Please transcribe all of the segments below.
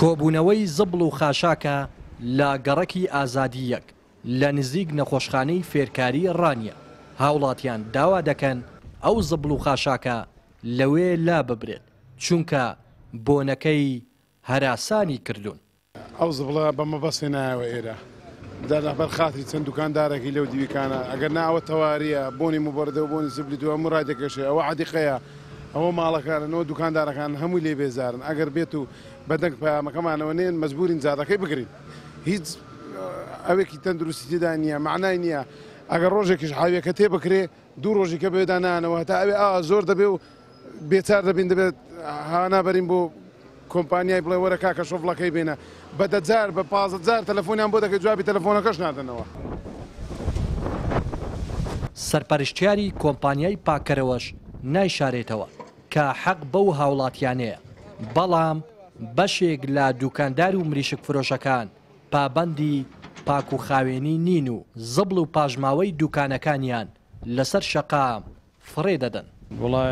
کۆبوونەوەی زبڵ و خاشاکە لە گەڕەکی ئازادی یەک لە نزیک نەخۆشخانەی فێرکاری ڕانیە، هاوڵاتیان داوا دەکەن ئەو زبڵ و خاشاکە لەوێ لاببرێت، چونکە بۆنەکەی هەراسانی کردوون. ئەو زبڵە بە مەبەست هێنایەوە ئێرە جا لەبەر خاتری چەند دوکاندارێکی لەو دیویکانە ئەگەر نا ئەوە تەواریە بۆنی موبەردە و بۆنی زبلی تو هەموو ڕایدەکێشێ ئەوە عەدیقەیە ئەوە ماڵەکانن ئەوە دوکاندارەکان هەمووی لێ بێزارن ئەگەر بێت و بەدەنگ پەیامەکەمانەوە نێن مەجبورین جادەکەی بگرین هیچ ئەوێکی تەندروستی تێدا نییە معنای نییە ئەگەر ڕۆژێکیش حاویەکە تێ بکرێ دوو ڕۆژی کە بەوێدا نانەوە هەتا ئەوێ ئا زۆر دەبێ و بێچار دەبین دەبێت هانا بەرین بۆ کۆمپانیای بڵێ وەرە کاکە شۆفڵەکەی بێنە بە دەجار بە پازە جار تەلەفۆنیان بۆ دەکەی جوابی تەلەفۆنەکەش نادەنەوە. سەرپەرشتیاری کۆمپانیای پاککەرەوەش نایشارێتەوە کە حەق بەو هاوڵاتیانەیە، بەڵام بەشێک لە دوکاندار و مریشک فرۆشەکان پابەندی پاک و خاوێنی نین و زبڵ و پاشماوەی دوکانەکانیان لەسەر شەقام فڕێ دەدەن. وەڵا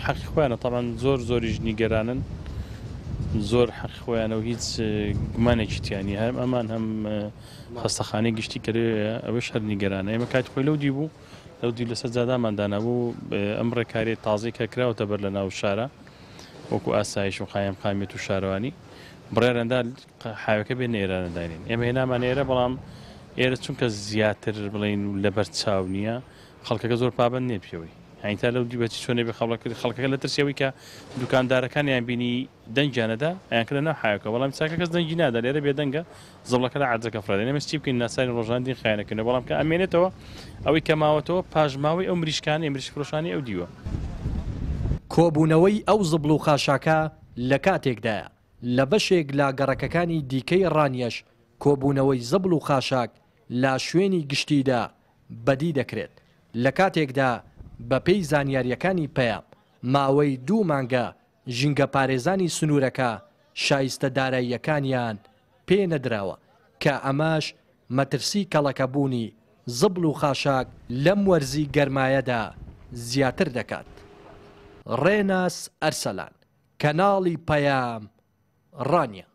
حەقی خۆیانە تەبعەن زۆر زۆریش نیگەرانن زۆر حەقی خۆیانە و هیچ گومانێکی تیا نییە هەم ئەمان هەم خەستەخانەی گشتی کە لەوێیە ئەوەش هەر نیگەرانە ئێمە کاتی خۆی لەو دی بوو لەو دی لەسەر جادامان دانابوو ئەم ڕێکاریە تازەی کە کراوەتە بەر لە ناو شارە وەکو ئاسایش و قایم قامیەت و شارەوانی بڕیاریان دا حاوەکە بێنە ئێرانە داینین ئێمە هێنامان ئێرە بەڵام ئێرە چونکە زیاتر بڵین لەبەر چاو نییە خەڵکەکە زۆر پابەند نیە پێوەی یانی تا لەو دیوە چی چۆنێ بێ خەڵک خەڵکەکە لە ترسی ئەوەی کە دوکاندارەکانیان بینی دەنگیانەدا ئەیان کردە ناو حایەکە بەڵام چاکە کەس دەنگی نادا لێرە بێدەنگە زبڵەکە لە عەرزەکە فڕێدەن ئێمە چی بکەین ناچارین ڕۆژان دین خایەنەکەینەوە بەڵام کە ئەمێنێتەوە ئەوەی کە ماوەتەوە پاشماوەی ئەو مریشکانەیە مریشک فرۆشانی ئەو دیوە. کۆبوونەوەی ئەو زبڵ و خاشاکە لە کاتێکدایە، لە بەشێک لە گەڕەکەکانی دیکەی ڕانیەش کۆبوونەوەی زبڵ و خاشاک لە شوێنی گشتیدا بەدی دەکرێت، لەکاتێکدا بەپێی زانیارییەکانی پەیام، ماوەی دوو مانگە ژینگەپارێزانی سنوورەکە شایستە داراییەکانیان پێ نەدراوە، کە ئەمەش مەترسی کەڵەکەبوونی زبڵ و خاشاک لەم وەرزی گەرمایەدا زیاتر دەکات. ڕێناس ئەرسەلان، کەناڵی پەیام، ڕانیە.